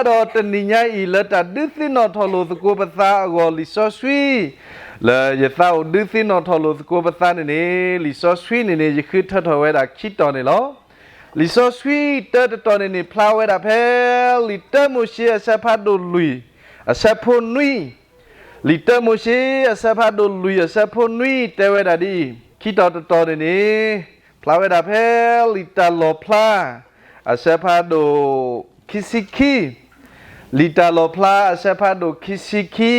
ဒီးတနံၤညါအံၤ လၢတၢ်ဒုးသ့ၣ်နီၣ်ထီၣ်လိာ်သကိးပသးအဂီၢ် လံာ်စီဆှံ လၢယသးအိၣ်ဒုးသ့ၣ်နီၣ်ထီၣ်လိာ်သကိးပသးန့ၣ်န့ၣ် လံာ်စီဆှံန့ၣ်န့ၣ် ယဃုထၢထီၣ်ဝဲဒၣ်ခံတီၤန့ၣ်လီၤ. လံာ်စီဆှံတၢတတီၤန့ၣ်န့ၣ် ဖျါဝဲဒၣ်ဖဲ လံာ်တၢမိၤၡ့အဆၢဖးဒိၣ်လွံၢ် အဆၢဖိနွံ, လံာ်တၢမိၤၡ့အဆၢဖးဒိၣ်လွံၢ်အဆၢဖိနွံ တဲဝဲဒၣ်ဒ်အံၤ, ခံတီၤတတီၤန့ၣ်န့ၣ် ဖျါဝဲဒၣ်ဖဲ လံာ်တၢ်လီၣ်ဖျါ အဆၢဖးဒိၣ်ခံဆံခံ, လံာ်တၢ်လီၣ်ဖျါအဆၢဖးဒိၣ်ခံဆံခံ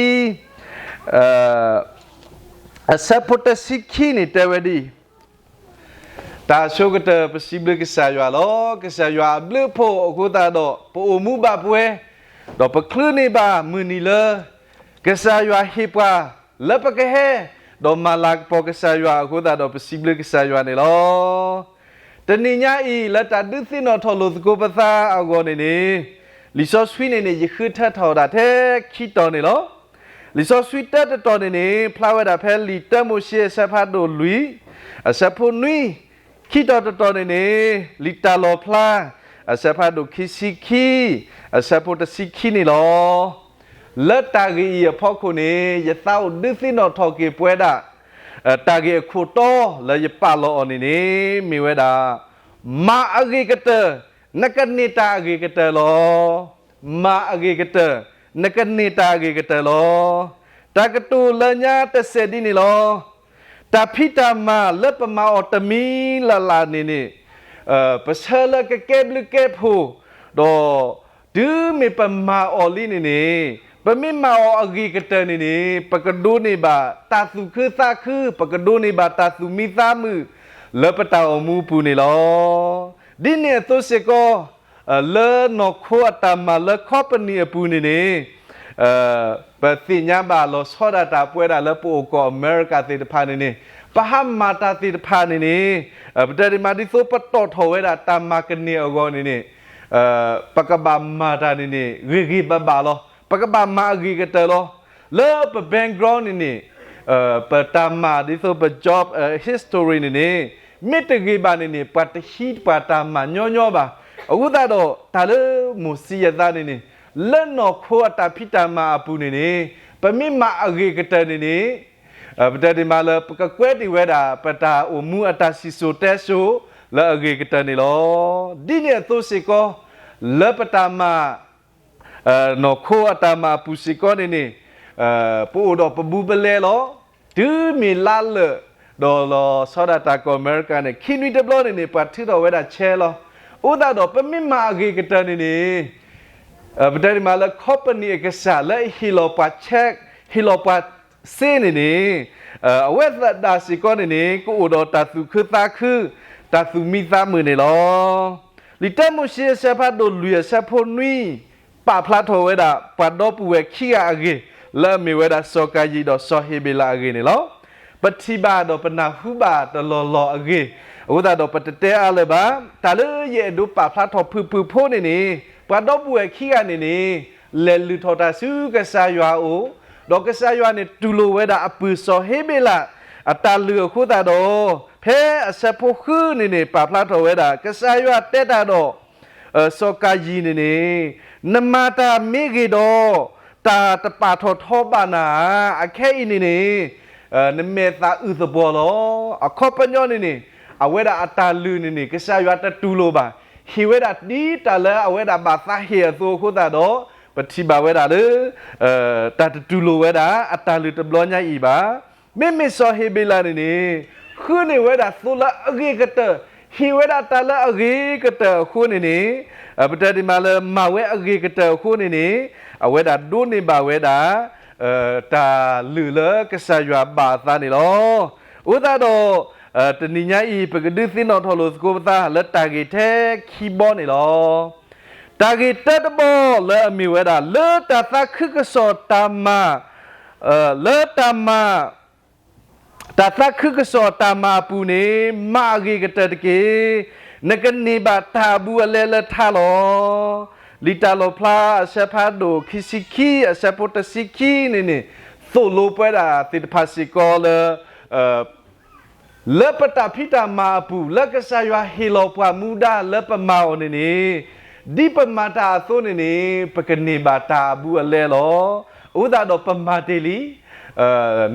အဆၢဖိတဆံခံန့ၣ်တဲဝဲဒ်အံၤ, တၢ်အဆိကတၢၢ် ပစံးဘျုးကစၢ်ယွၤလီၤ. ကစၢ်ယွၤအဘျုးအဖှိၣ်အဃိသတးဒီး ပအိၣ်မူဘၣ်ပှဲၤ, ဒီးပချုးန့ၢ်ဘၣ်မုၢ်နံၤလၢ ကစၢ်ယွၤဟ့ၣ်ပှၤလၢပကဟဲ ဒီးမၤလၤကပီၤကစၢ်ယွၤအဃိသတးဒီး ပစံးဘျုးကစၢ်ယွၤန့ၣ်လီၤ. တနံၤညါအံၤ လၢတၢ်ဒုးသ့ၣ်နီၣ်ထီၣ်လိာ်သကိးပသးအဂီၢ်န့ၣ်န့ၣ် လံာ်စီဆှံန့ၣ်န့ၣ် ယဃုထၢထီၣ်ဝဲဒၣ်ထဲခံတီၤန့ၣ်လီၤ. လံာ်စီဆှံတၢတတီၤန့ၣ်န့ၣ် ဖျါဝဲဒၣ်ဖဲလံာ်တၢမိၤၡ့အဆၢဖးဒိၣ်လွံၢ် အဆၢဖိနွံ, ခံတီၤတတီၤန့ၣ်န့ၣ် လံာ်တၢ်လီၣ်ဖျါ အဆၢဖးဒိၣ်ခံဆံခံ အဆၢဖိတဆံခံန့ၣ်လီၤ. လၢတၢ်ဂ့ၢ်အံၤအဖီခိၣ်န့ၣ် ယသးအိၣ်ဒုးသ့ၣ်နီၣ်ထီၣ်က့ၤပဝဲဒၣ် တၢ်ဂ့ၢ်အခိၣ်တီလၢယပာ်လီၤအီၤန့ၣ်န့ၣ် မ့ၢ်ဝဲဒၣ် မၤအဂ့ၤကတၢၢ် နကန့ၢ်တၢ်အဂ့ၤကတၢၢ်လီၤ. မၤအဂ့ၤကတၢၢ် နကန့ၢ်တၢ်အဂ့ၤကတၢၢ်လီၤ. တၢ်ကတိၤလၢညါတစဲးဒ်န့ၣ်လီၤ. တၢ်ဖံးတၢ်မၤလၢပမၤအီၤတမံၤလၢ်လၢ်န့ၣ်န့ၣ် ပဆၢလၢကကဲဘျုးကဲဖှိၣ်, ဒီးတုၤမ့ၢ်ပမၤအီၤလံန့ၣ်န့ၣ် ပမ့ၢ်မၤအီၤအဂ့ၤကတၢၢ်န့ၣ်န့ၣ် ပကဒိးန့ၢ်ဘၣ်တၢ်သူၣ်ခုသးခု, ပကဒိးန့ၢ်ဘၣ်တၢ်သူၣ်မံသးမုာ် လၢပတၢ်အိၣ်မူအပူၤန့ၣ်လီၤ. ဒ်န့ၣ်အသိးစ့ၢ်ကီး လၢနီၢ်ခိအတၢ်မၤလၢ company အပူၤန့ၣ်န့ၣ် ပသ့ၣ်ညါဘၣ်လီၤဆီဒၣ်တၢ်ပဝဲဒၣ်လၢပအိၣ်ကီၢ်အမဲရကၤသ့ၣ်တဖၣ်န့ၣ်န့ၣ် ပဟးမၤတၢ်သ့ၣ်တဖၣ်န့ၣ်န့ၣ် ပတဲဒ်မးဒ်သိးပတီၣ်ထီၣ်ဝဲဒၣ်တၢ်မၤကန့ၢ်အဂီၢ်န့ၣ်န့ၣ် ပကဘၣ်မၤတၢ်န့ၣ်န့ၣ် ဂ့ၤဂ့ၤဘၣ်ဘၣ်လီၤ. ပကဘၣ်မၤအဂ့ၤကတၢၢ်လီၤ. လၢပ background န့ၣ်န့ၣ် ပတၢ်မၤဒ်သိးပ job history န့ၣ်န့ၣ် မ့ၢ်တဂ့ၤဘၣ်န့ၣ်န့ၣ် ပှၤတဟံးပှၤတၢ်မၤညီညီဘၣ်. အဃိသတးဒီး တၢ်လၢမိၤၡ့ယသးန့ၣ်န့ၣ် လၢနီၢ်ခိအတၢ်ဖံးတၢ်မၤအပူၤန့ၣ်န့ၣ် ပမ့ၢ်မၤအဂ့ၤကတၢၢ်န့ၣ်န့ၣ် ပတဲဒ်မးလၢပကကွဲးတ့ၢ်ဝဲဒၣ် ပတၢ်အိၣ်မူအတၢ်စံၣ်စိၤတဲစိၤ လၢအဂ့ၤကတၢၢ်န့ၣ်လီၤ. ဒ်န့ၣ်အသိးစ့ၢ်ကီး လၢပတၢ်မၤ နီၢ်ခိအတၢ်မၤအပူၤစ့ၢ်ကီးန့ၣ်န့ၣ် ပအိၣ်ဒီးပဘူးပလဲလီၤ. တုၤမ့ၢ်လါလၢာ် ဒီးလီၤဆီဒၣ်တၢ်ကီၢ်အမဲရကၤန့ၣ် ခံနွံတဘျီန့ၣ်န့ၣ် ပှၤထုးထီၣ်ဝဲဒၣ် chair လီၤ. အဃိသတးဒီး ပမ့ၢ်မၤအဂ့ၤကတၢၢ်န့ၣ်န့ၣ် ပတဲဒ်မးလၢ company အကစၢ်လၢအဟ့ၣ်လီၤပှၤ check ဟ့ၣ်လီၤပှၤစ့န့ၣ်န့ၣ် အဝဲသ့ၣ်ဒၣ်စ့ၢ်ကီးန့ၣ်န့ၣ် ကအိၣ်ဒီးတၢ်သူၣ်ခုသးခု တၢ်သူၣ်မံသးမုာ်န့ၣ်လီၤ. လံာ်တၢမိၤၡ့အဆၢဖးဒိၣ်လွံၢ်အဆၢဖိနွံ ပာ်ဖျါထီၣ်ဝဲဒၣ် ပှၤဒီပုၢ်ဝဲၢ်ခံဂၤအဂ့ၢ် လၢအမ့ၢ်ဝဲဒၣ်စီၤကၤယံၣ်ဒီးစီၤဟ့းဘ့းလးအဂ့ၢ်န့ၣ်လီၤ. ပထံၣ်ဘၣ်ဒီးပနၢ်ဟူဘၣ်တလီၢ်လီၢ်အဂ့ၢ်, အဃိသတးဒီးပတတဲအါလၢၤဘၣ်. တၢ်လၢယအဲၣ်ဒိးပာ်ဖျါထီၣ်ဖုၣ်ဖုၣ်ဖိန့ၣ်န့ၣ် ပှၤဒီပုၢ်ဝဲၢ်ခံဂၤန့ၣ်န့ၣ် လဲၤလုၢ်ထီၣ်တၢ်ဆူကစၢ်ယွၤအအိၣ်, ဒီးကစၢ်ယွၤန့ၣ်တူၢ်လိာ်ဝဲဒၣ်အပုၢ်စီၤဟ့းဘ့းလး အတၢ်လုၢ်အဃိသတးဒီး ဖဲအဆၢဖိဃုန့ၣ်န့ၣ် ပာ်ဖျါထီၣ်ဝဲဒၣ် ကစၢ်ယွၤတဲတၢ်ဒီး စီၤကၤယံၣ်န့ၣ်န့ၣ် နမၤတၢ်မ့ၢ်ဂ့ၤဒီး တၢ်တပာ်ထီၣ်ထီဘၣ်နၤဧါ. အခဲအံၤန့ၣ်န့ၣ် နမဲာ်သၣ်အုၣ်သပှီၤလီၤ. အခီပညီန့ၣ်န့ၣ် အဝဲဒၣ်အတၢ်လုၢ်န့ၣ်န့ၣ် ကစၢ်ယွၤတတူၢ်လိာ်ဘၣ်. ဟ့ၣ်ဝဲဒၣ်ဒ်တၢ်လၢအဝဲဒၣ်ဘၣ်သးဟ့ၣ်အသိးအဃိသတးဒီး ပထံၣ်ဘၣ်ဝဲဒၣ်လၢ တၢ်တတူၢ်လိာ်ဝဲဒၣ် အတၢ်လုၢ်တဘျီညါအံၤဘၣ်. မ့မ့ၢ်စီၤဟ့းဘ့းလးန့ၣ်န့ၣ် ဃုန့ၢ်ဝဲဒၣ်သိလၢအဂ့ၤကတၢၢ်, ဟ့ၣ်ဝဲဒၣ်တၢ်လၢအဂ့ၤကတၢၢ်အဃိန့ၣ်န့ၣ် ပတဲဒ်မးလၢမၤဝဲအဂ့ၤကတၢၢ်အဃိန့ၣ်န့ၣ် အဝဲဒၣ်ဒိးန့ၢ်ဘၣ်ဝဲဒၣ် တၢ်လုၢ်လၢကစၢ်ယွၤဘၣ်အသးန့ၣ်လီၤ. အဃိသတးဒီး တနံၤညါအံၤ ပကဒုးသ့ၣ်နီၣ်ထီၣ်လိာ်သကိးပသးလၢတၢ်ဂ့ၢ်ထဲခံဘီန့ၣ်လီၤ. တၢ်ဂ့ၢ်တၢတဘီလၢအမ့ၢ်ဝဲဒၣ် လၢတၢ်သးခုကစီၣ်တၢ်မၤ လၢတၢ်မၤ တၢ်သးခုကစီၣ်တၢ်မၤအပူၤန့ၣ် မၤအဂ့ၤကတၢၢ်တက့ၢ်. နကန့ၢ်ဘၣ်တၢ်အဘူးအလဲလၢထါလီၤ. လံာ်တၢ်လီၣ်ဖျါအဆၢဖးဒိၣ်ခံဆံခံ အဆၢဖိတဆံခံန့ၣ်န့ၣ် သိၣ်လိပဝဲဒၣ်သ့ၣ်တဖၣ်စ့ၢ်ကီးလၢ လၢပတၢ်ဖံးတၢ်မၤအပူၤ လၢကစၢ်ယွၤဟ့ၣ်လီၤပှၤမူဒါလၢပမၤအီၤန့ၣ်န့ၣ် ဒ်ပမၤတၢ်အသိးန့ၣ်န့ၣ် ပကန့ၢ်ဘၣ်တၢ်အဘူးအလဲလီၤ. အဃိသတးဒီးပမၤတ့ၢ်လံ,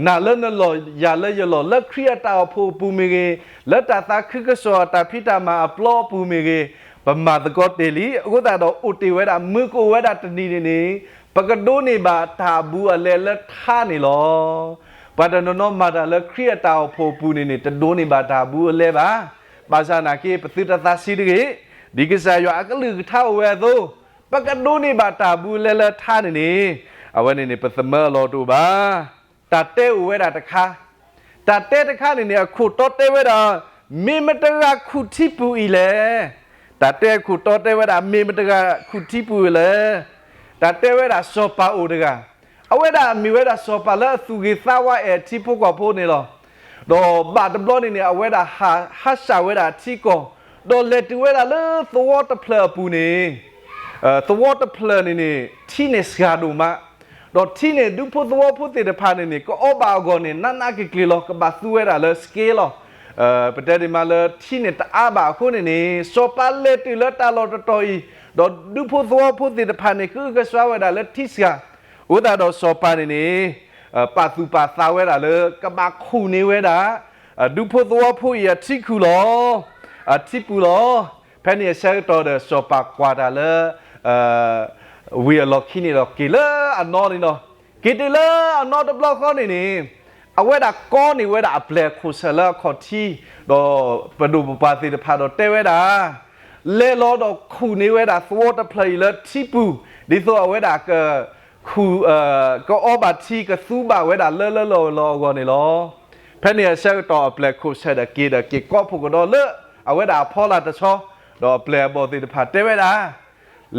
နၤလၢနလီၢ် ယၤလၢယလီၢ် လၢခရံာ်အတၢ်အိၣ်ဖှိၣ်အပူၤမ့ၢ်ဂ့ၤ, လၢတၢ်သးခုကစီၣ်အတၢ်ဖံးတၢ်မၤအပျီအပူၤမ့ၢ်ဂ့ၤ, ပမၤသကိးတ့ၢ်လံ. အဃိသတးဒီးအိၣ်တ့ၢ်ဝဲဒၣ် မုာ်ကအိၣ်ဝဲဒၣ်တနံၤန့ၣ်န့ၣ် ပကဒိးန့ၢ်ဘၣ်တၢ်အဘူးအလဲလၢထါန့ၣ်လီၤ. ပှၤတနီၤနီၤမၤတၢ်လၢခရံာ်အတၢ်အိၣ်ဖှိၣ်အပူၤန့ၣ်န့ၣ် တဒိးန့ၢ်ဘၣ်တၢ်အဘူးအလဲဘၣ်. ဘၣ်ဆၣ်နာ်က့ ပသုတသးဆံးတဂ့ၤ, ဒ်ကစၢ်ယွၤအကလုၢ်ကထါအိၣ်ဝဲအသိး, ပကဒိးန့ၢ်ဘၣ်တၢ်အဘူးအလဲလၢထါန့ၣ်န့ၣ်, အဝဲန့ၣ်န့ၣ် ပသမၢအလီၢ်တအိၣ်ဘၣ်. တၢ်တဲအိၣ်ဝဲဒၣ်တခါ, တၢ်တဲတခါန့ၣ်န့ၣ် အခိၣ်တီတဲဝဲဒၣ်, မ့ၢ်မတဂၤခူၣ်ထံပူၤအံၤလဲၣ်. တၢ်တဲအခိၣ်တီတဲဝဲဒၣ် မ့ၢ်မတဂၤခူၣ်ထံပူၤအံၤလဲၣ်. တၢ်တဲဝဲဒၣ်စီၤပၤအိၣ်တဂၤ, အဝဲဒၣ်မ့ၢ်ဝဲဒၣ်စီၤပၤလၢအသူၣ်ဂ့ၤသးဝါအဲၣ်ထံဖိကီၢ်ဖိန့ၣ်လီၤ. ဒီးဘၣ်တဘျီန့ၣ်န့ၣ် အဝဲဒၣ်ဟး ဟးဆှဲးဝဲဒၣ်ထံကီၢ်, ဒီးလဲၤတုၤဝဲဒၣ်လၢသဝီတဖျၢၣ်အပူၤန့ၣ်, သဝီတဖျၢၣ်န့ၣ်န့ၣ် ထံန့ၣ်စှၤဒိၣ်မး, ဒီးထံန့ၣ် ဒူဖိသဝီဖိသ့ၣ်တဖၣ်န့ၣ်န့ၣ် ကအီဘၣ်အဂီၢ်န့ၣ် နးနးက့ၤက့ၤလီၤ. ကဘၣ်သူဝဲဒၣ်လၢ စက့လီၤ. ပတဲဒ်မးလၢထံန့ၣ်တအါဘၣ်အဃိန့ၣ်န့ၣ် စီၤပၤလဲၤတုၤလၢတၢ်လီၢ်တတီၤအံၤ, ဒီးဒူဖိသဝီဖိသ့ၣ်တဖၣ်န့ၣ် ကအုကစွါဝဲဒၣ်လၢထံစှၤ, အဃိသတးဒီးစီၤပၤန့ၣ်န့ၣ် ပာ်သူၣ်ပာ်သးဝဲဒၣ်လၢ ကဘၣ်ခူၣ်န့ၢ်ဝဲဒၣ် ဒူဖိသဝီဖိအံၤအထံခူၣ်လီၤ, အထံပူၤလီၤ. ဖဲန့ၣ်အဆၢကတီၢ်ဒီးစီၤပၤကွၢ်တၢ်လၢ ဝ့ၢ်အလီၢ်ခံန့ၣ်ဒီးက့ၤလၢအနီၢ်န့ၣ်လီၤ. က့ၤတုၤလၢအနီၢ်တဘျီဃီန့ၣ်န့ၣ်, အဝဲဒၣ်ကီန့ၢ်ဝဲဒၣ်အပျဲၢ်အခိၣ်ဆၢၣ်လၢအခီၣ်ထံး, ဒီးပဒိၣ်ပပှၢ်သ့ၣ်တဖၣ်ဒီးတဲဝဲဒၣ်, လဲၤလီၤဒီးခူၣ်န့ၢ်ဝဲဒၣ်သဝီတဖျၢၣ်အံၤလၢထံပူၤ, ဒ်သိးအဝဲဒၣ်က ခူၣ်, ကအီဘၣ်ထံကသူဘၣ်ဝဲဒၣ်လၢလၢလီၢ်လီၢ်အဂီၢ်န့ၣ်လီၤ. ဖဲန့ၣ်အဆၢကတီၢ်အပျဲၢ်ခိၣ်ဆၢၣ်ဒီးက့ၤဒီးက့ၤကိးဖှိၣ်ကဒီးလၢ အဝဲဒၣ်အဖီလာ်တဆီ, ဒီးအပျဲၢ်အဘီၣ်သ့ၣ်တဖၣ်တဲဝဲဒၣ်,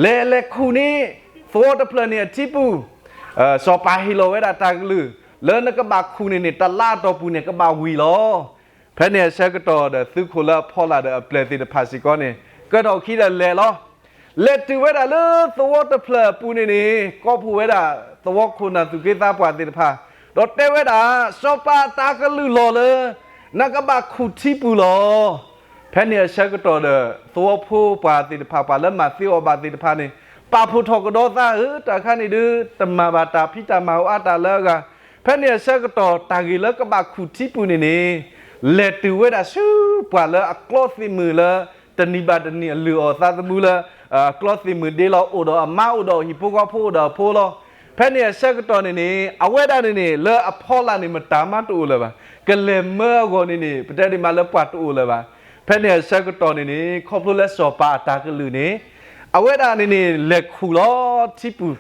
လဲၤလဲၤခူၣ်န့ၢ် သဝီတဖျၢၣ်န့ၣ်အထံပူၤ, စီၤပၤဟ့ၣ်လီၤဝဲဒၣ်တၢ်ကလုၢ်, လၢနကဘၣ်ခူၣ်န့ၢ်န့ၣ် တလါအတီၢ်ပူၤန့ၣ် ကဘၣ်ဝံၤလီၤ. ဖဲန့ၣ်အဆၢကတီၢ်ဒီးသုးခိၣ်လၢအဖီလာ်ဒီးအပျဲၢ်သ့ၣ်တဖၣ်စ့ၢ်ကီးန့ၣ် ကဲထီၣ်အခံဒီးလဲၤလီၤ. လဲၤတုၤဝဲဒၣ်လၢသဝီတဖျၢၣ်အပူၤန့ၣ်န့ၣ် ကိးဖှိၣ်ဝဲဒၣ်သဝီခိၣ်နၢ်သူၣ်က့သးပှၢ်သ့ၣ်တဖၣ်, ဒီးတဲဝဲဒၣ်, စီၤပၤအတၢ်ကလုၢ်လီၤလၢ နကဘၣ်ခူၣ်ထံပူၤလီၤ. ဖဲန့ၣ်အဆၢကတီၢ်ဒီး သဝီဖိပှၤသ့ၣ်တဖၣ် ပှၤလၢမၤသ့အီၣ်ဘၣ်သ့ၣ်တဖၣ်န့ၣ် ပာ်ဖှိၣ်ထီၣ်ကဒီးသးဧၢ, တၢ်ခါန့ၣ်ဒုး တမၤဘၣ်တၢ်ဖံးတၢ်မၤအိၣ်အါတၢ်လၢအဂၤ. ဖဲန့ၣ်အဆၢကတီၢ်တၢ်ဂ့ၢ်လၢကဘၣ်ခူၣ်ထံပူၤန့ၣ်န့ၣ် လဲၤတုၤဝဲဒၣ်ဆူပှၤလၢအကျီသ့ၣ်မုၢ်လၢ တနံၤဘၣ်တနံၤအလုၢ်အီၣ်သးသမူလၢ အကျီသ့ၣ်မုၢ်ဒ့လီၤ အိၣ်ဒီးအမါအိၣ်ဒီးအဟံၣ်ဖိဃီဖိအိၣ်ဒီးအဖိလီၤ. ဖဲန့ၣ်အဆၢကတီၢ်န့ၣ်န့ၣ် အဝဲဒၣ်န့ၣ်န့ၣ် လၢအဖီလာ်န့ၣ် မတၤမးတအိၣ်လၢၤဘၣ်. ကလဲၤမၢအဂီၢ်န့ၣ်န့ၣ် ပတဲဒ်မးလၢပှၤတအိၣ်လၢၤဘၣ်. ဖဲန့ၣ်အဆၢကတီၢ်န့ၣ်န့ၣ် ခီဖျိလၢစီၤပၤအတၢ်ကလုၢ်န့ၣ် အဝဲဒၣ်န့ၣ်န့ၣ် လဲၤခူၣ်လီၤထံပူၤ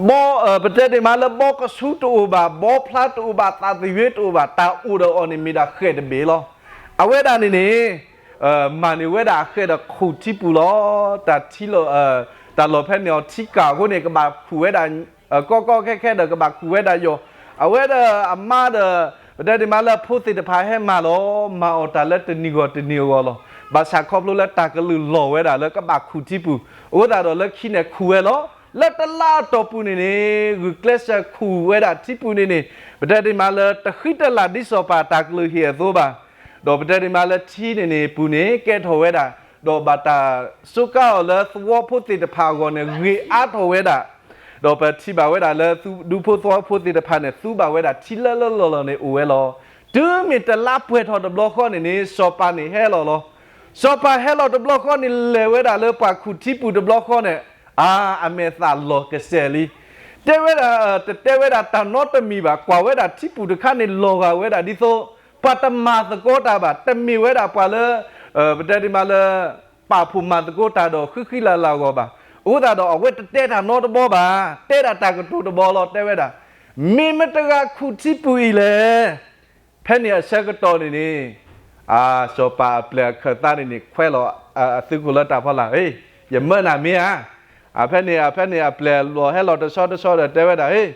ဘီ, ပတဲဒ်မးလၢဘီကဆူတအိၣ်ဘၣ်, ဘီဖျါတအိၣ်ဘၣ်, သးသယွ့တအိၣ်ဘၣ်, တၢ်အိၣ်ဒီးအီၤန့ၣ်မ့ၢ်ဒၣ်ဃဲၣ်တဘ့ၣ်လီၤ. အဝဲဒၣ်န့ၣ်န့ၣ် မၤန့ၢ်ဝဲဒၣ်အဃဲၣ်ဒီးခူၣ်ထံပူၤလီၤ. တၢ်ထံလီၤ, တၢ်လီၢ်ဖဲန့ၣ်အီၤထံကၢ်အဃိန့ၣ် ကဘၣ်ခူၣ်ဝဲဒၣ် ကီကီခဲခဲဒီးကဘၣ်ခူၣ်ဝဲဒၣ်ယီၤ. အဝဲဒီးအမါဒီး ပတဲဒ်မးလၢဖိသ့ၣ်တဖၣ်ဟဲမၤလီၤ. မၤအီၣ်တၢ်လၢတနံၤဂီၢ်တနံၤအဂီၢ်လီၤ. ဘၣ်ဆၣ်ခီဖျိလၢတၢ်ကလုၢ်လီၤဝဲဒၣ်လၢကဘၣ်ခူၣ်ထံပူၤ အဃိသတးဒီးလၢခံန့ၣ်ခူၣ်ဝဲလီၤ. လၢတလါအတီၢ်ပူၤန့ၣ်န့ၣ် ဂုာ်ကျဲးစၢးခူၣ်ဝဲဒၣ်ထံပူၤန့ၣ်န့ၣ် ပတဲဒ်မးလၢတဃံတလၤဒ်စီၤပၤတၢ်ကလုၢ်ဟ့ၣ်အသိးဘၣ်. ဒီးပတဲဒ်မးလၢထံန့ၣ်န့ၣ်ပူၤန့ၣ် ကဲထီၣ်ဝဲဒၣ်, ဒီးဘၣ်တၢ်စူးကါအီၤလၢသဝီဖိသ့ၣ်တဖၣ်အဂီၢ်န့ၣ် ဂ့ၤအါထီၣ်ဝဲဒၣ်. ဒီးပထံၣ်ဘၣ်ဝဲဒၣ်လၢ ဒူဖိသဝီဖိသ့ၣ်တဖၣ်န့ၣ် သူဘၣ်ဝဲဒၣ်ထံလၢလၢလီၢ်လီၢ်န့ၣ်အိၣ်ဝဲလီၤ. တုၤမ့ၢ်တလါပှဲၤထီၣ်တဘျီဃီန့ၣ်န့ၣ် စီၤပၤန့ၣ်ဟဲလီၤလီၤ. စီၤပၤဟဲလီၤတဘျီဃီန့ၣ် လဲၤဝဲဒၣ်လၢပှၤခူၣ်ထံပူၤတဘျီဃီန့ၣ်, အါ, အမဲာ်သၣ်လီၤကစဲာ်လံ. တဲဝဲဒၣ်, တတဲဝဲဒၣ်တၢ်နီတမံၤဘၣ်. ကွၢ်ဝဲဒၣ်ထံပူၤတခါန့ၣ် လီၤဂာ်ဝဲဒၣ်ဒ်သိး ပှၤတမၤသကိးတၢ်ဘၣ်. တမ့ၢ်ဝဲဒၣ်ပှၤလၢ ပတဲဒ်မးလၢ ပာ်ဖှိၣ်မၤသကိးတၢ်ဒီးဃံဃံလၤလၤအဂီၢ်ဘၣ်. အဃိသတးဒီးအဝဲတတဲတၢ်နီတဘီဘၣ်. တဲဒၣ်တၢ်ကတိၤတဘီလီၤ. တဲဝဲဒၣ်, မ့ၢ်မတဂၤခူၣ်ထံပူၤအံၤလဲၣ်. ဖဲန့ၣ်အဆၢကတီၢ်န့ၣ်န့ၣ်, အါ, စီၤပၤအပျဲၢ်အခၢၣ်သးန့ၣ်န့ၣ် ခွဲးလီၤအသုးခိၣ်လၢတၢ်ဖီလာ်, ယမၢနၤမ့ၢ်ဧါ. ဖဲန့ၣ်, ဖဲန့ၣ်အပျဲၢ်လီၤဟဲလီၤတဆီတဆီဒီးတဲဝဲဒၣ်,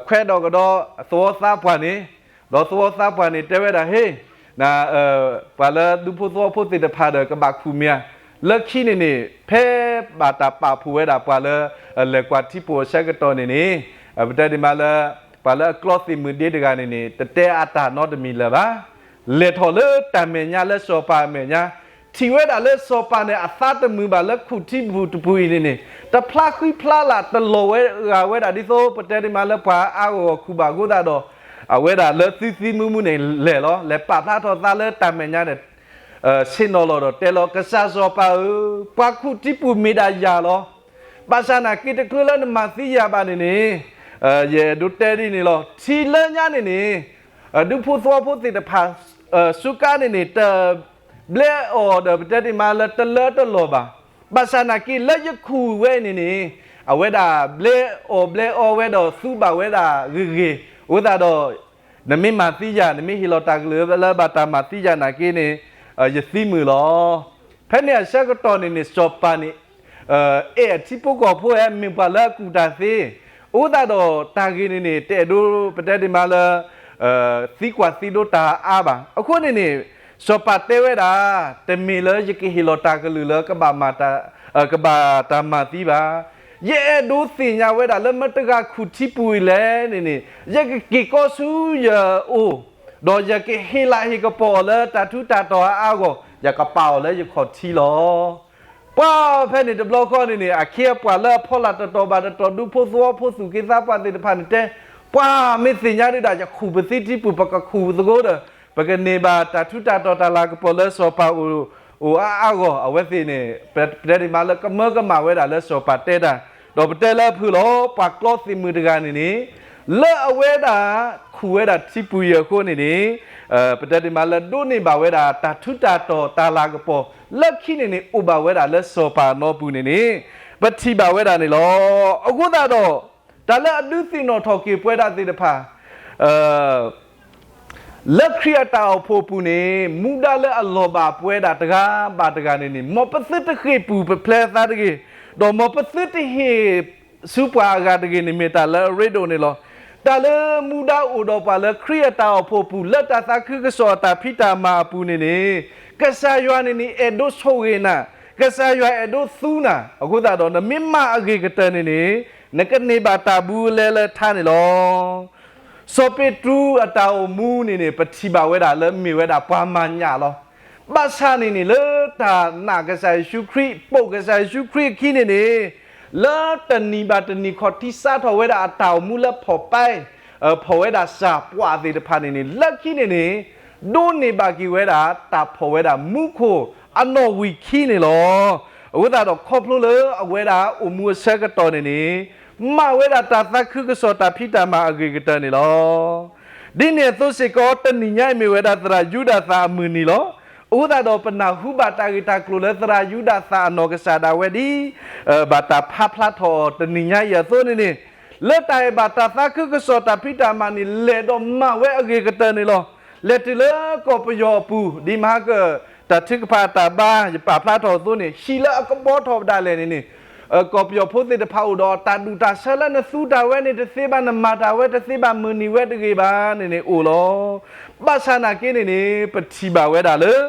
ခွဲးဒီးကဒီးသဝီသးပှၢ်န့ၣ်, ဒီးသဝီသးပှၢ်န့ၣ်တဲဝဲဒၣ်, ပှၤလၢဒူဖိသဝီဖိသ့ၣ်တဖၣ်ဒီးကဘၣ်ခူၣ်မ့ၢ်ဧါ. လၢခံန့ၣ်န့ၣ် ဖဲဘၣ်တၢ်ပာ်ဖှိၣ်ဝဲဒၣ်ပှၤလၢ လဲၤကွၢ်ထံပူၤအဆၢကတီၢ်န့ၣ်န့ၣ်, ပတဲဒ်မးလၢ ပှၤလၢအကျီသ့ၣ်မုၢ်ဒ့တဂၤန့ၣ်န့ၣ် တတဲအတၢ်နီတမံၤလၢၤဘၣ်. လဲၤထီၣ်လၢတၢ်မဲာ်ညါလၢစီၤပၤအမဲာ်ညါ, ထံၣ်ဝဲဒၣ်လၢစီၤပၤန့ၣ် အသးတမုာ်ဘၣ်လၢခူၣ်ထံပူၤတပူၤအံၤန့ၣ်န့ၣ် တဖျါဃံဖျါလၤတလီၤဝဲဂာ်ဝဲဒၣ်ဒ်သိး ပတဲဒ်မးလၢပှၤအါဂီၢ်ဂီၢ်ခူၣ်ဘၣ်အဃိသတးဒီး အဝဲဒၣ်လၢသုသံမူမူန့ၣ်လဲၤလီၤ. လဲၤပာ်ဖျါထီၣ်သးလၢတၢ်မဲာ်ညါန့ၣ် ဆ့ၣ်နီၤလီၤဒီးတဲလီၤ, ကစၢ်စီၤပၤဧၢ, ပှၤခူၣ်ထံပူၤမ့ၢ်ဒၣ်ယၤလီၤ. ဘၣ်ဆၣ်နာ်က့ တချုးလၢနမၤသံယၤဘၣ်န့ၣ်န့ၣ်, ယအဲၣ်ဒိးတဲဒ်န့ၣ်လီၤ. ထံလၢညါန့ၣ်န့ၣ် ဒူဖိသဝီဖိသ့ၣ်တဖၣ် စူးကါန့ၣ်န့ၣ် တဘျဲအီၤဒီး ပတဲဒ်မးလၢတလၢတလီၢ်ဘၣ်. ဘၣ်ဆၣ်နာ်က့ လၢယခူၣ်ဝဲအံၤန့ၣ်န့ၣ် အဝဲဒၣ်ဘျဲအီၤဘျဲအီဝဲဒီးသူဘၣ်ဝဲဒၣ်ဂ့ၤဂ့ၤ, အဃိသတးဒီး နမ့ၢ်မၤသံယၤ နမ့ၢ်ဟ့ၣ်လီၤတၢ်ကလုၢ်လၢဘၣ်တၢ်မၤသံယၤနာ်က့န့ၣ် ယသံမုာ်လီၤ. ဖဲန့ၣ်အဆၢကတီၢ်န့ၣ်န့ၣ် စီၤပၤန့ၣ် အဲၣ်အထံဖိကီၢ်ဖိ မ့ၢ်ပှၤလၢအကူၣ်တၢ်သ့, အဃိသတးဒီးတၢ်ဂ့ၢ်န့ၣ်န့ၣ် တအဲၣ်ဒိး ပတဲဒ်မးလၢ သံကွၢ်သံဒိးတၢ်အါဘၣ်. အဃိန့ၣ်န့ၣ် စီၤပၤတဲဝဲဒၣ်, တမ့ၢ်လၢယကဟ့ၣ်လီၤတၢ်ကလုၢ်လၢ ကဘၣ်တၢ်မၤသံဘၣ်. ယအဲၣ်ဒိးသ့ၣ်ညါဝဲဒၣ်လၢမတၤတဂၤခူၣ်ထံပူၤအံၤလဲၣ်န့ၣ်န့ၣ် ယကက့ၤကီဆူယအိၣ်, ဒီးယကဟ့ၣ်လၤဟ့ၣ်ကပီၤအီၤလၢတၢ်ထူးတၢ်တီၤအါအါဂီၢ်, ယကပာ်အီၤလၢယခီၣ်ထံလီၤ. ပှၤဖဲန့ၣ်တဘျီဃီန့ၣ်န့ၣ် အခ့အပှၤလၢအဖီလာ်တတီၤဘၣ်တတီၤ ဒူဖိသဝီဖိသူၣ်က့သးပှၢ်သ့ၣ်တဖၣ်န့ၣ်တဲ, ပှၤမ့ၢ်သ့ၣ်ညါဒုးဒၣ် ယခူၣ်ပသံထံပူၤ ပကခူၣ်သကိးဒီး ပကန့ၢ်ဘၣ်တၢ်ထူးတၢ်တီၤတၢ်လၤကပီၤလၢစီၤပၤအိၣ်အါအါဂီၢ်, အဝဲသ့ၣ်န့ၣ် ပတဲဒ်မးလၢကမၢကမၣ်ဝဲဒၣ်လၢစီၤပၤတဲတၢ်, ဒီးပတဲလၢအဖုၣ်လီၤ. ပှၤကျီသ့ၣ်မုၣ်တဂၤန့ၣ်န့ၣ် လၢအဝဲဒၣ်ခူၣ်ဝဲဒၣ်ထံပူၤအံၤအဃိန့ၣ်န့ၣ် ပတဲဒ်မးလၢဒိးန့ၢ်ဘၣ်ဝဲဒၣ်တၢ်ထူးတၢ်တီၤတၢ်လၤကပီၤ လၢခံန့ၣ်န့ၣ် အိၣ်ဘၣ်ဝဲဒၣ်လၢစီၤပၤအနီပူၤန့ၣ်န့ၣ် ပထံၣ်ဘၣ်ဝဲဒၣ်န့ၣ်လီၤ. အဃိသတးဒီး တၢ်လၢအဒုးသ့ၣ်နီၣ်ထီၣ်က့ၤပဝဲဒၣ်သ့ၣ်တဖၣ် လၢခရံာ်အတၢ်အိၣ်ဖှိၣ်အပူၤန့ၣ် မူဒါလၢအလီၤဘၣ်ပဝဲဒၣ်တဂၤဘၣ်တဂၤန့ၣ်န့ၣ် မ်ပသုတဃ့ၢ်ပူၤပဖျဲးအသးတဂ့ၤ, ဒီးမ်ပသုတဟ့ၣ်ဆူပှၤအဂၤတဂ့ၤန့ၣ် မ့ၢ်တၢ်လၢအရ့ဒိၣ်န့ၣ်လီၤ. တၢ်လၢမူဒါအိၣ်ဒီးပှၤလၢခရံာ်အတၢ်အိၣ်ဖှိၣ်အပူၤ လၢတၢ်သးခုကစီၣ်အတၢ်ဖံးတၢ်မၤအပူၤန့ၣ်န့ၣ် ကစၢ်ယွၤန့ၣ်န့ၣ် အဲၣ်ဒိးဆိၣ်ဂ့ၤနၤ, ကစၢ်ယွၤအဲၣ်ဒိးသူနၤ, အဃိသတးဒီး နမ့ၢ်မၤအဂ့ၤကတၢၢ်န့ၣ်န့ၣ် နကန့ၢ်ဘၣ်တၢ်ဘူးအလဲလၢထါန့ၣ်လီၤ. စီၤပ့းတရူးအတၢ်အိၣ်မူန့ၣ်န့ၣ် ပထံၣ်ဘၣ်ဝဲဒၣ်လၢမ့ၢ်ဝဲဒၣ်ပှၤမၤညၣ်လီၤ. ဘၣ်ဆၣ်န့ၣ်န့ၣ် လၢတၢ်နာ်ကစၢ်ယ့ၣ်ၡူးခရံာ် ပိာ်ကစၢ်ယ့ၣ်ၡူးခရံာ်အခံန့ၣ်န့ၣ် လၢတနံၤဘၣ်တနံၤခီၣ်ထံးစးထီၣ်ဝဲဒၣ်အတၢ်အိၣ်မူလၢဖီၣ်ပဲ ဖီၣ်ဝဲဒၣ်စၢ်ပှၢ်သ့ၣ်တဖၣ်န့ၣ်န့ၣ် လၢခံန့ၣ်န့ၣ် ဒိးန့ၢ်ဘၣ်က့ၤဝဲဒၣ်တၢ်ဖီၣ်ဝဲဒၣ်မူခိၣ်အနီၣ်ဝံာ်ခံန့ၣ်လီၤ. အဃိသတးဒီးခီဖျိလၢအဝဲဒၣ်အိၣ်မူအဆၢကတီၢ်န့ၣ်န့ၣ် မၤဝဲဒၣ်တၢ်သးခုကစီၣ်တၢ်ဖံးတၢ်မၤအဂ့ၤကတၢၢ်န့ၣ်လီၤ. ဒ်န့ၣ်အသိးစ့ၢ်ကီး တနံၤညါအံၤမ့ၢ်ဝဲဒၣ်သရၣ်ယူဒၤသၣ်အမုၢ်နံၤလီၤ. အဃိသတးဒီး ပနၢ်ဟူဘၣ်တၢ်ဂ့ၢ်တၢ်ကျိၤလၢသရၣ်ယူဒၤသၣ်အနီၢ်ကစၢ်ဒၣ်ဝဲဒ် ဘၣ်တၢ်ဖးဖျါထီၣ်အီၤတနံၤညါအံၤအသိးန့ၣ်န့ၣ် လၢတၢ်အဲၣ်ဘၣ်တၢ်သးခုကစီၣ်တၢ်ဖံးတၢ်မၤန့ၣ် လဲၤဒီးမၤဝဲအဂ့ၤကတၢၢ်န့ၣ်လီၤ. လဲၤတုၤလၢကီၢ်ပယီၤအပူၤ ဒ်မဟါက တၢ်ထုကဖၣ်အတၢ်ဘါ ယပာ်ဖျါထီၣ်အသိးန့ၣ် ဟံၣ်လၢအကဘီထီၣ်ဒၣ်လဲာ်န့ၣ်န့ၣ် ကီၢ်ပယီၤဖိသ့ၣ်တဖၣ်အိၣ်ဒီးတၢ်ဒူၣ်တၢ်ဆၢလၢနသူတၢ်ဝဲန့ၣ်တသ့ဘၣ် နမၤတၢ်ဝဲတသ့ဘၣ် မုၢ်နံၤဝဲတဂ့ၤဘၣ်န့ၣ်န့ၣ်အိၣ်လီၤ. ဘၣ်ဆၣ်နာ်က့န့ၣ်န့ၣ် ပထံၣ်ဘၣ်ဝဲဒၣ်လၢ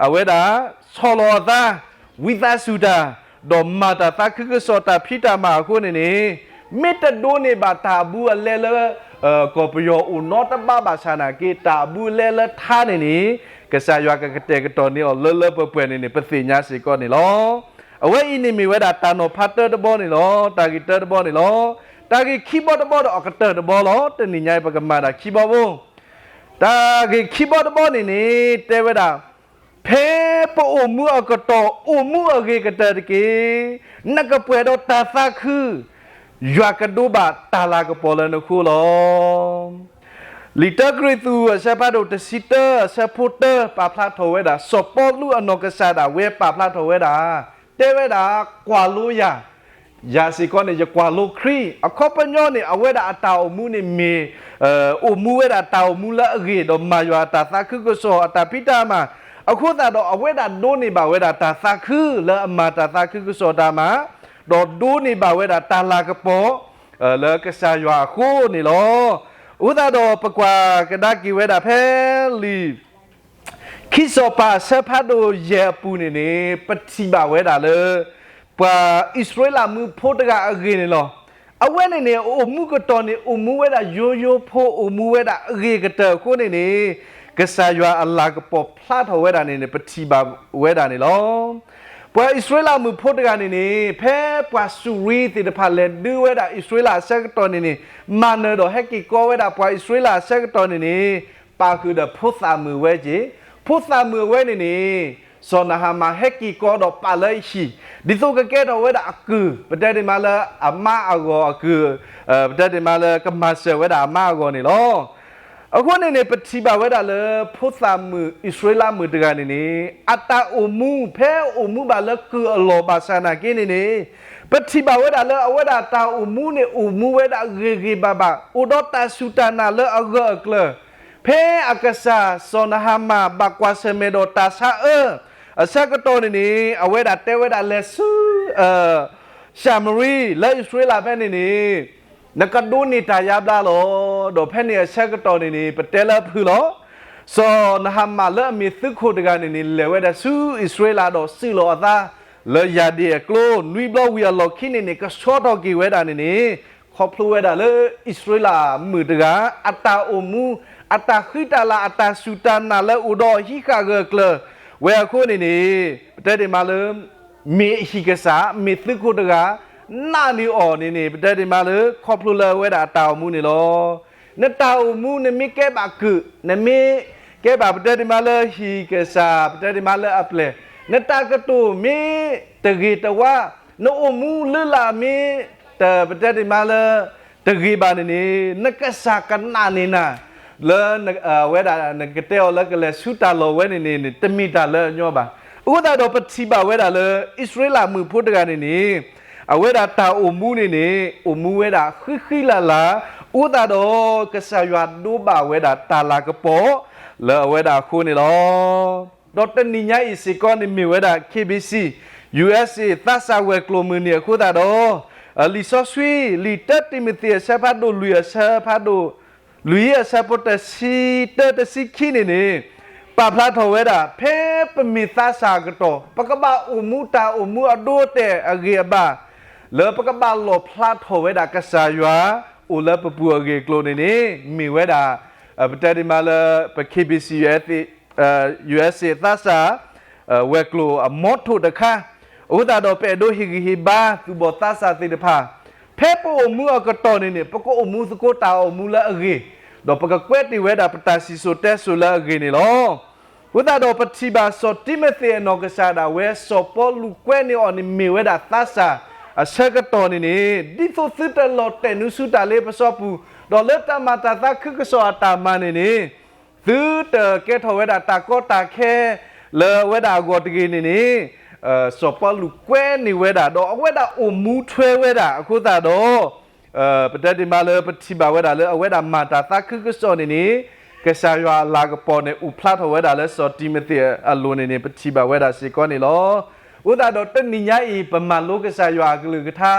အဝဲဒၣ် ဆီၣ်လီၤအသး ဝံသးစူၤတၢ် ဒီးမၤတၢ်သးခုကစီၣ်တၢ်ဖံးတၢ်မၤအဃိန့ၣ်န့ၣ် မ့ၢ်တဒိးန့ၢ်ဘၣ်တၢ်အဘူးအလဲလၢ ကီၢ်ပယီၤအိၣ်နီတဘ့ၣ်ဘၣ်ဆၣ်နာ်က့ တၢ်အဘူးအလဲလၢထါန့ၣ်န့ၣ် ကစၢ်ယွၤကကတဲာ်ကတီၤန့ၢ်အီၤလၢလၢပှဲၤပှဲၤန့ၣ်န့ၣ် ပသ့ၣ်ညါစ့ၢ်ကီးန့ၣ်လီၤ. အဝဲအံၤန့ၣ်မ့ၢ်ဝဲဒၣ်တၢ်နီၤဖးတၢတဘီန့ၣ်လီၤ. တၢ်ဂ့ၢ်တၢတဘီန့ၣ်လီၤ. တၢ်ဂ့ၢ်ခံဘီတဘီဒီးအကတၢၢ်တဘီလီၤ. တနံၤညါအံၤပကမၤတၢ်ခံဘီဖိ တၢ်ဂ့ၢ်ခံဘီတဘီန့ၣ်န့ၣ် တဲဝဲဒၣ် ဖဲပအိၣ်မူအကတီၢ် အိၣ်မူအဂ့ၤကတၢၢ်တက့ၢ်. နကပှဲၤဒီးတၢ်သးခု, ယွၤကဒိးဘၣ်တၢ်လၤကပီၤလၢနဃိလီၤ. လံာ်တၢကရံၣ်သူး အဆၢဖးဒိၣ်တဆံတၢ အဆၢဖိတၢ ပာ်ဖျါထီၣ်ဝဲဒၣ် စီၤပီလူးအနီၢ်ကစၢ်ဒၣ်ဝဲပာ်ဖျါထီၣ်ဝဲဒၣ် တဲဝဲဒၣ် ကွၢ်လိယၤ ယၤစ့ၢ်ကီးန့ၣ် ယကွၢ်လိခရံာ်. အခီပညီန့ၣ် အဝဲဒၣ်အတၢ်အိၣ်မူန့ၣ်မ့ၢ် အိၣ်မူဝဲဒၣ်တၢ်အိၣ်မူလၢအဂ့ၤ ဒီးမၤယွၤအတၢ်သးခုကစီၣ်အတၢ်ဖံးတၢ်မၤ, အဃိသတးဒီး အဝဲဒၣ်ဒိးန့ၢ်ဘၣ်ဝဲဒၣ်တၢ်သးခုလၢအမၤတၢ်သးခုကစီၣ်တၢ်မၤ, ဒီးဒိးန့ၢ်ဘၣ်ဝဲဒၣ်တၢ်လၤကပီၤ လၢကစၢ်ယွၤအဃိန့ၣ်လီၤ. အဃိသတးဒီးပကွၢ်ကဒါက့ၤဝဲဒၣ်ဖဲလံာ် ခံစီၤပၤအဆၢဖးဒိၣ်ယဲၢ်အပူၤန့ၣ်န့ၣ် ပထံၣ်ဘၣ်ဝဲဒၣ်လၢ ပှၤအံၣ်စရ့လးမုၣ်ဖိတဂၤအဂ့ၢ်န့ၣ်လီၤ. အဝဲန့ၣ်န့ၣ် အိၣ်မူကတီၢ်န့ၣ် အိၣ်မူဝဲဒၣ်ယိယိဖိ အိၣ်မူဝဲဒၣ်အဂ့ၤကတၢၢ်အဃိန့ၣ်န့ၣ် ကစၢ်ယွၤအလၤကပီၤဖျါထီၣ်ဝဲဒၣ်န့ၣ်န့ၣ် ပထံၣ်ဘၣ်ဝဲဒၣ်န့ၣ်လီၤ. ပှၤအံၣ်စရ့လးမုၣ်ဖိတဂၤန့ၣ်န့ၣ် ဖဲပှၤစူၤရံသ့ၣ်တဖၣ်လဲၤဒုးဝဲဒၣ်အံၣ်စရ့လးအဆၢကတီၢ်န့ၣ်န့ၣ် မၤနၢၤဒီးဟဲက့ၤကီဝဲဒၣ်ပှၤအံၣ်စရ့လးအဆၢကတီၢ်န့ၣ်န့ၣ် ပာ်ဃုာ်ဒီးဖိသၣ်မုၣ်ဝဲက့ၤ, ဖိသၣ်မုၣ်အဝဲန့ၣ်န့ၣ် စီၤနဟၤမၣ်ဟဲက့ၤကီဒီးပာ်လၢအဟံၣ်, ဒ်သိးကကဲထီၣ်ဝဲဒၣ်အကုၢ်, ပတဲဒ်မးလၢအမါအဂီၢ်အကုၢ်, ပတဲဒ်မးလၢကမၤစၢၤဝဲဒၣ်အမါအဂီၢ်န့ၣ်လီၤ. အဃိန့ၣ်န့ၣ် ပထံၣ်ဘၣ်ဝဲဒၣ်လၢ ဖိသၣ်မုၣ်အံၣ်စရ့လးမုၣ်တဂၤန့ၣ်န့ၣ် အတၢ်အိၣ်မူ ဖဲအိၣ်မူဘၣ်လၢကုၢ်အလီၢ်ဘၣ်ဆၣ်နာ်က့န့ၣ်န့ၣ် ပထံၣ်ဘၣ်ဝဲဒၣ်လၢအဝဲဒၣ်တၢ်အိၣ်မူန့ၣ် အိၣ်မူဝဲဒၣ်ဂ့ၤဂ့ၤဘၣ်ဘၣ်, အိၣ်ဒီးတၢ်စူၢ်တၢ်နာ်လၢအဂၢၢ်အကျၢၤ, ဖဲအကစၢ်စီၤနဟၤမၣ်ဘၣ်ကွၢ်ဆၢၣ်မဲာ်ဒီးတၢ်ဆါအၢ အဆၢကတီၢ်န့ၣ်န့ၣ် အဝဲဒၣ်တဲဝဲဒၣ်လဲၤဆူ ၡၤမရံ လၢအံၣ်စရ့လးဖဲန့ၣ်န့ၣ် နကဒိးန့ၢ်တၢ်ယါဘျါလီၤ. ဒီးဖဲန့ၣ်အဆၢကတီၢ်န့ၣ်န့ၣ် ပတဲလၢအဖုၣ်လီၤ. စီၤနဟၤမၣ်လၢအမ့ၢ်သုးခိၣ်တဂၤန့ၣ်န့ၣ် လဲၤဝဲဒၣ်ဆူအံၣ်စရ့လးဒီးစံၣ်လီၤအသး လၢယၢ်ဒ့ၣ်အကျိ နွံဘျီဝံၤအလီၢ်ခံန့ၣ်န့ၣ် ကဆှီထီၣ်က့ၤဝဲဒၣ်န့ၣ်န့ၣ် ခီဖျိဝဲဒၣ်လၢအံၣ်စရ့လးမုၣ်တဂၤ အတၢ်အိၣ်မူ အတၢ်ဃံတၢ်လၤ အတၢ်စူၢ်တၢ်နာ်လၢအိၣ်ဒီးဟံးဃာ်ဂၢၢ်ကျၢၤဝဲအဃိန့ၣ်န့ၣ် ပတဲဒ်မးလၢ မ့ၢ်အဟံၣ်ကစၢ် မ့ၢ်သုးခိၣ်တဂၤ နာ်န့ၢ်အီၤန့ၣ်န့ၣ် ပတဲဒ်မးလၢ ခီဖျိလၢအဝဲဒၣ်အတၢ်အိၣ်မူန့ၣ်လီၤ. နတၢ်အိၣ်မူ နမ့ၢ်ကဲဘၣ်ကုၢ်, နမ့ၢ်ကဲဘၣ် ပတဲဒ်မးလၢဟံၣ်ကစၢ် ပတဲဒ်မးလၢအပျဲၢ်, နတၢ်ကတိၤမ့ၢ်တဂ့ၤတဝါ, နအိၣ်မူလုၢ်လၢ်မ့ၢ် တ ပတဲဒ်မးလၢ တဂ့ၤဘၣ်န့ၣ်န့ၣ် နကစၢ်ကနာ်န့ၢ်နၤ လၢ အဝဲဒၣ်နကတဲအီၤလၢကလဲၤဆူတၢ်လီၢ်ဝဲန့ၣ်န့ၣ် တမ့ၢ်တၢ်လၢအညီဘၣ်. အဃိသတးဒီးပထံၣ်ဘၣ်ဝဲဒၣ်လၢ အံၣ်စရ့လးမုၣ်ဖိတဂၤန့ၣ်န့ၣ် အဝဲဒၣ်တၢ်အိၣ်မူန့ၣ်န့ၣ် အိၣ်မူဝဲဒၣ်ဃံဃံလၤလၤ, အဃိသတးဒီး ကစၢ်ယွၤဒိးဘၣ်ဝဲဒၣ်တၢ်လၤကပီၤ လၢအဝဲဒၣ်အဃိန့ၣ်လီၤ. ဒီးတနံၤညါအံၤစ့ၢ်ကီးန့ၣ်မ့ၢ်ဝဲဒၣ် ခ့ဘ့စံၣ် ယူအ့စ့ၣ် သးစၢ်ဝဲၤကျိၤမုၢ်နံၤအဃိသတးဒီး လံာ်စီဆှံ လံာ်တၢတံၤမသ့းအဆၢဖးဒိၣ်လွံၢ်အဆၢဖးဒိၣ် လွံၢ်အဆၢဖိတဆံတၢတဆံခံန့ၣ်န့ၣ် ပာ်ဖျါထီၣ်ဝဲဒၣ် ဖဲပမ့ၢ်သးစၢ်အကတီၢ် ပကဘၣ်အိၣ်မူတၢ်အိၣ်မူအဒိအတဲာ်အဂ့ၢ်အဘၣ် လၢပကဘၣ်လီၣ်ဖျါထီၣ်ဝဲဒၣ်ကစၢ်ယွၤ အိၣ်လၢပပူၤအဂ့ၢ်အကျိၤန့ၣ်န့ၣ် မ့ၢ်ဝဲဒၣ် ပတဲဒ်မးလၢ ပ ခ့ဘ့စံၣ် ယူအ့စ့ၣ် သးစၢ် ဝဲၤကျိၤအမီထိၣ်တခါ, အဃိသတးဒီးပအဲၣ်ဒိးဟ့ၣ်ဂံၢ်ဟ့ၣ်ဘါ သူၣ်ဘီၣ်သးစၢ်သ့ၣ်တဖၣ် ဖဲပအိၣ်မူအကတီၢ်န့ၣ်န့ၣ် ပကအိၣ်မူသကိးတၢ်အိၣ်မူလၢအဂ့ၤ, ဒီးပကကွဲးတ့ၢ်ဝဲဒၣ်ပတၢ်စံၣ်စိၤတဲစိၤလၢအဂ့ၤန့ၣ်လီၤ. အဃိသတးဒီးပထံၣ်ဘၣ်စီၤတံၤမသ့းအနီၢ်ကစၢ်ဒၣ်ဝဲ စီၤပီလူးကွဲးန့ၢ်အီၤန့ၣ်မ့ၢ်ဝဲဒၣ်သးစၢ်အဆၢကတီၢ်န့ၣ်န့ၣ် ဒ်သိးသုတလီၤတဲာ်နုာ်ဆူတၢ်လ့ပစီပူၤ, ဒီးလၢတၢ်မၤတၢ်သးခုကစီၣ်အတၢ်မၤန့ၣ်န့ၣ် သုတကဲထီၣ်ဝဲဒၣ်တၢ်ကီတၢ်ခဲ လၢအဝဲဒၣ်အဂီၢ်တဂ့ၤန့ၣ်န့ၣ် စီၤပီလူးကွဲးန့ၢ်ဝဲဒၣ် ဒီးအဝဲဒၣ်အိၣ်မူထွဲဝဲဒၣ်အဃိသတးဒီး ပတဲဒ်မးလၢပထံၣ်ဘၣ်ဝဲဒၣ်လၢအဝဲဒၣ်မၤတၢ်သးခုကစီၣ်န့ၣ်န့ၣ် ကစၢ်ယွၤအလၤကပီၤန့ၣ် အိၣ်ဖျါထီၣ်ဝဲဒၣ်လၢစီၤတံၤမသ့းအလိၤန့ၣ်န့ၣ် ပထံၣ်ဘၣ်ဝဲဒၣ်စ့ၢ်ကီးန့ၣ်လီၤ. အဃိသတးဒီးတနံၤညါအံၤ ပမၤလိကစၢ်ယွၤအကလုၢ်ကထါ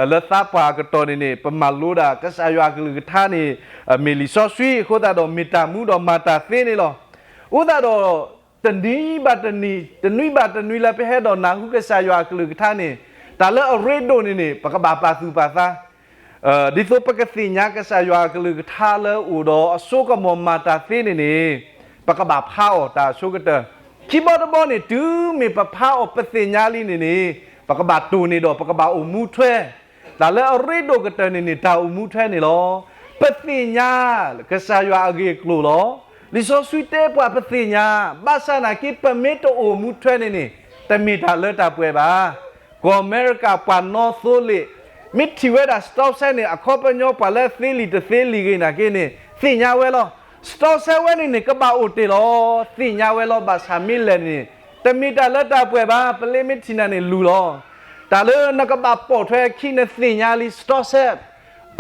လၢသးပှၢ်အကတီၢ်န့ၣ်န့ၣ် ပမၤလိဒၣ်ကစၢ်ယွၤအကလုၢ်ကထါန့ၣ် မ့ၢ်လံာ်စီဆှံ အဃိသတးဒီးမ့ၢ်တၢ်မူဒီးမၤတၢ်သ့န့ၣ်လီၤ. အဃိသတးဒီး တနံၤဘၣ်တနံၤ တနွံဘၣ်တနွံလၢပဟဲဒီးနၢ်ဟူကစၢ်ယွၤအကလုၢ်ကထါန့ၣ် တၢ်လၢအရ့ဒိၣ်န့ၣ်န့ၣ် ပကဘၣ်ပာ်သူၣ်ပာ်သး ဒ်သိးပကသ့ၣ်ညါကစၢ်ယွၤအကလုၢ်ကထါလၢအိၣ်ဒီးအစိကမီၤမၤတၢ်သ့န့ၣ်န့ၣ် ပကဘၣ်ဖးအီၤတၢ်အဆိကတၢၢ်. ခံဘီတဘီန့ၣ် တုၤမ့ၢ်ပဖးအီၤပသ့ၣ်ညါလံန့ၣ်န့ၣ် ပကဘၣ်တိၢ်န့ၢ်ဒီးပကဘၣ်အိၣ်မူထွဲ တၢ်လၢအရ့ဒိၣ်ကတၢၢ်န့ၣ်န့ၣ် တၢ်အိၣ်မူထွဲန့ၣ်လီၤ. ပသ့ၣ်ညါကစၢ်ယွၤအဂ့ၢ်အကျိၤလီၤ. လံာ်စီဆှံတဲပှၤပသ့ၣ်ညါ ဘၣ်ဆၣ်နာ်က့ ပမ့ၢ်တအိၣ်မူထွဲန့ၣ်န့ၣ် တမ့ၢ်တၢ်လၢတၢ်ပှဲၤဘၣ်. ကီၢ်အမဲရကၤပှၤနီသိလ့ၣ် မ့ၢ်ထံၣ်ဝဲဒၣ် စတီၣ်စဲ န့ၣ် အခီပညီပှၤလၢသ့လံာ်တသ့လံာ်ဂ့ၤနာ်က့န့ၣ် သ့ၣ်ညါဝဲလီၤ. စတီၣ်စဲဝဲန့ၣ်န့ၣ် ကဘၣ်အိၣ်တ့ၢ်လီၤ. သ့ၣ်ညါဝဲလီၤ ဘၣ်ဆၣ်မ့ၢ်လဲၣ်န့ၣ် တမ့ၢ်တၢ်လၢတၢ်ပှဲၤဘၣ်. ပလ့မ့ၢ်ထံၣ်နၤန့ၣ်လူၤလီၤ. တၢ်လၢနကဘၣ်ပိာ်ထွဲအခံ နသ့ၣ်ညါလံ စတီၣ်စဲ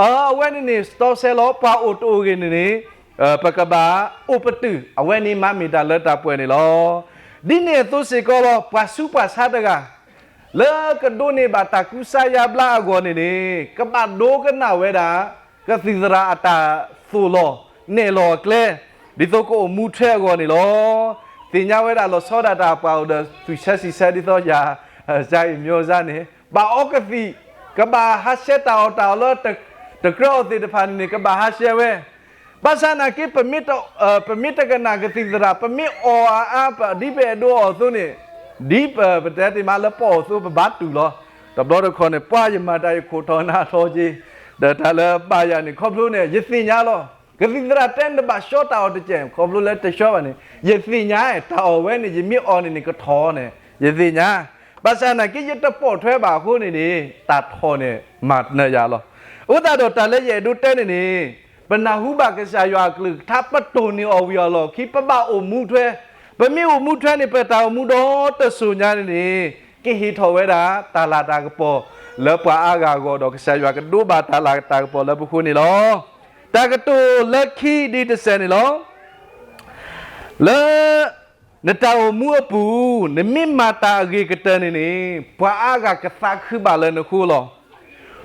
အဝဲန့ၣ်န့ၣ် စတီၣ်စဲလီၤ. ပှၤအိၣ်တအိၣ်ဂ့ၤန့ၣ်န့ၣ် ပကဘၣ်အိၣ်ပတုာ် အဝဲန့ၣ်မ့ၢ်မ့ၢ်တၢ်လၢတၢ်ပှဲၤန့ၣ်လီၤ. ဒ်န့ၣ်အသိးစ့ၢ်ကီးလီၤ ပှၤဆူးပှၤဆါတဂၤ လၢကဒိးန့ၢ်ဘၣ်တၢ်ကူစါယါဘျါအဂီၢ်န့ၣ်န့ၣ် ကဘၣ်ဒိကနၣ်ဝဲဒၣ် ကသံၣ်သရၣ်အတၢ်သိၣ်လီၤနဲၣ်လီၤအကျဲ ဒ်သိးကအိၣ်မူထွဲအဂီၢ်န့ၣ်လီၤ. သ့ၣ်ညါဝဲဒၣ်လီၤဆီဒၣ်တၢ်ပှၤအိၣ်ဒီးသွံၣ်ဆၢစံၣ်ဆၢဒ်သိးယၤ ကၢအံၤမၠိစါန့ၣ် ဘၣ်အီကသံၣ် ကဘၣ်ဟးဆှဲးတၢ်အီၣ်တၢ်အီလၢ တကြၢးအီၤသ့ၣ်တဖၣ်န့ၣ်န့ၣ် ကဘၣ်ဟးဆှဲးဝဲ ဘၣ်ဆၣ်နာ်က့ ပမ့ၢ်တကနၣ်ကသံၣ်သရၣ်, ပမ့ၢ်အီၣ်အါအါ ဒ်ပအဲၣ်ဒိးအီၣ်အသိးန့ၣ်, ဒ်ပတဲတ့ၢ်မးလၢပအီၣ်အသိး ပဘၣ်တူၢ်လီၤ. တဘျီတခီၣ်န့ၣ် ပှၤယမၤတၢ်ယခိၣ်ထီၣ်နၢ်ထီၣ်က့ၤ, ဒီးတၢ်လၢဘၣ်ယၤန့ၣ် ခီဖျိန့ၣ် ယသ့ၣ်ညါလီၤ. ကသံၣ်သရၣ်တဲန့ၣ် တဘၣ်ဆှီတၢ်အီၣ်တကဲး, ခီဖျိလၢတဆှီဘၣ်န့ၣ် ယသ့ၣ်ညါ တၢ်အီၣ်ဝဲန့ၣ် ယမ့ၢ်အီၣ်န့ၣ်န့ၣ် ကထီၣ်န့ၣ် ယသ့ၣ်ညါ. ဘၣ်ဆၣ်နာ်က့ ယတပိာ်ထွဲဘၣ်အဃိန့ၣ်န့ၣ် တၢ်ထီၣ်န့ၣ် မၤနၢၤယၤလီၤ. အဃိသတးဒီး တၢ်လၢယအဲၣ်ဒိးတဲန့ၣ်န့ၣ် ပနၢ်ဟူဘၣ်ကစၢ်ယွၤအကလုၢ်ကထါ ပတိၢ်န့ၢ်အီၣ်ဝံၤအလီၢ်ခံ ပဘၣ်အိၣ်မူထွဲ, ပမ့ၢ်အိၣ်မူထွဲန့ၣ် ပတၢ်အိၣ်မူဒီတစိၤညါန့ၣ်န့ၣ် ကဟ့ၣ်ထီၣ်ဝဲဒၣ် တၢ်လၤတၢ်ကပီၤ လၢပှၤအါဂၤအဂီၢ်ဒီး ကစၢ်ယွၤကဒိးဘၣ်တၢ်လၤတၢ်ကပီၤလၢပဃိန့ၣ်လီၤ. တၢ်ကတိၤလၢခံဒ်တစဲးန့ၣ်လီၤ. လၢ နတၢ်အိၣ်မူအပူၤ နမ့ၢ်မၤတၢ်အဂ့ၤကတၢၢ်န့ၣ်န့ၣ် ပှၤအါဂၤကသးခုဘၣ်လၢနဃိလီၤ.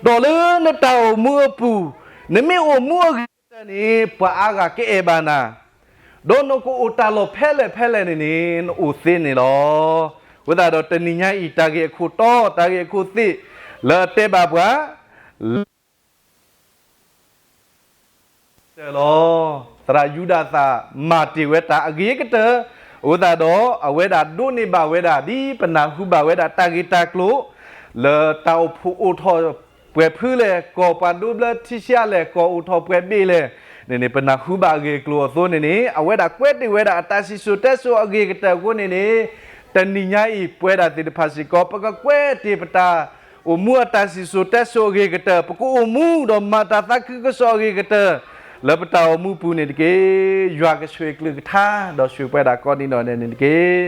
ဒီးလၢနတၢ်အိၣ်မူအပူၤ နမ့ၢ်အိၣ်မူအဂ့ၤကတၢၢ်န့ၣ် ပှၤအါဂၤကအဲၣ်ဘၣ်နၤ, ဒီးနကအိၣ်တၢ်လီၢ်ဖဲလဲၣ်ဖဲလဲၣ်န့ၣ်န့ၣ် နအိၣ်သ့န့ၣ်လီၤ. အဃိသတးဒီး တနံၤညါအံၤ တၢ်ဂ့ၢ်အခိၣ်တီ တၢ်ဂ့ၢ်အခိၣ်သ့ၣ် လၢအတဲဘၣ်ပှၤ လၢ တၢၢ်လီၤ. သရၣ်ယူဒၤသၣ် မၤတ့ၢ်ဝဲတၢ်အဂ့ၤကတၢၢ်, အဃိသတးဒီး အဝဲဒၣ်ဒိးန့ၢ်ဘၣ်ဝဲဒၣ် ဒ်ပနၢ်ဟူဘၣ်ဝဲဒၣ်တၢ်ဂ့ၢ်တၢ်ကျိၤ လၢတၢ်အိၣ်ဖှိၣ်အိၣ်ထီၣ်ပှဲၤဖုလဲၣ်, ကီၢ်ပှၤဒိဘျၢထံဆှါလဲၣ်, ကီၢ်အိၣ်ထီၣ်ပှဲၤဘ့ၣ်လဲၣ်, န့ၣ်န့ၣ် ပနၢ်ဟူဘၣ်အဂ့ၢ်အကျိၤအသိးန့ၣ်န့ၣ် အဝဲဒၣ်ကွဲးတ့ၢ်ဝဲဒၣ်အတၢ်စံၣ်စိၤတဲစိၤအဂ့ၤကတၢၢ်အဃိန့ၣ်န့ၣ် တနံၤညါအံၤ ပဝဲဒၣ်သ့ၣ်တဖၣ်စ့ၢ်ကီး ပကကွဲးတ့ၢ်ပတၢ် အိၣ်မူအတၢ်စံၣ်စိၤတဲစိၤအဂ့ၤကတၢၢ်, ပကအိၣ်မူဒီးမၤတၢ်သးခုကစီၣ်အဂ့ၤကတၢၢ် လၢပတၢ်အိၣ်မူပူၤန့ၣ်တက့ၢ်. ယွၤကဆိၣ်ဂ့ၤအကလုၢ်ကထါ ဒီးဆိၣ်ဂ့ၤပဝဲဒၣ်ကိးဒံနီၢ်ဒဲးန့ၣ်တက့ၢ်.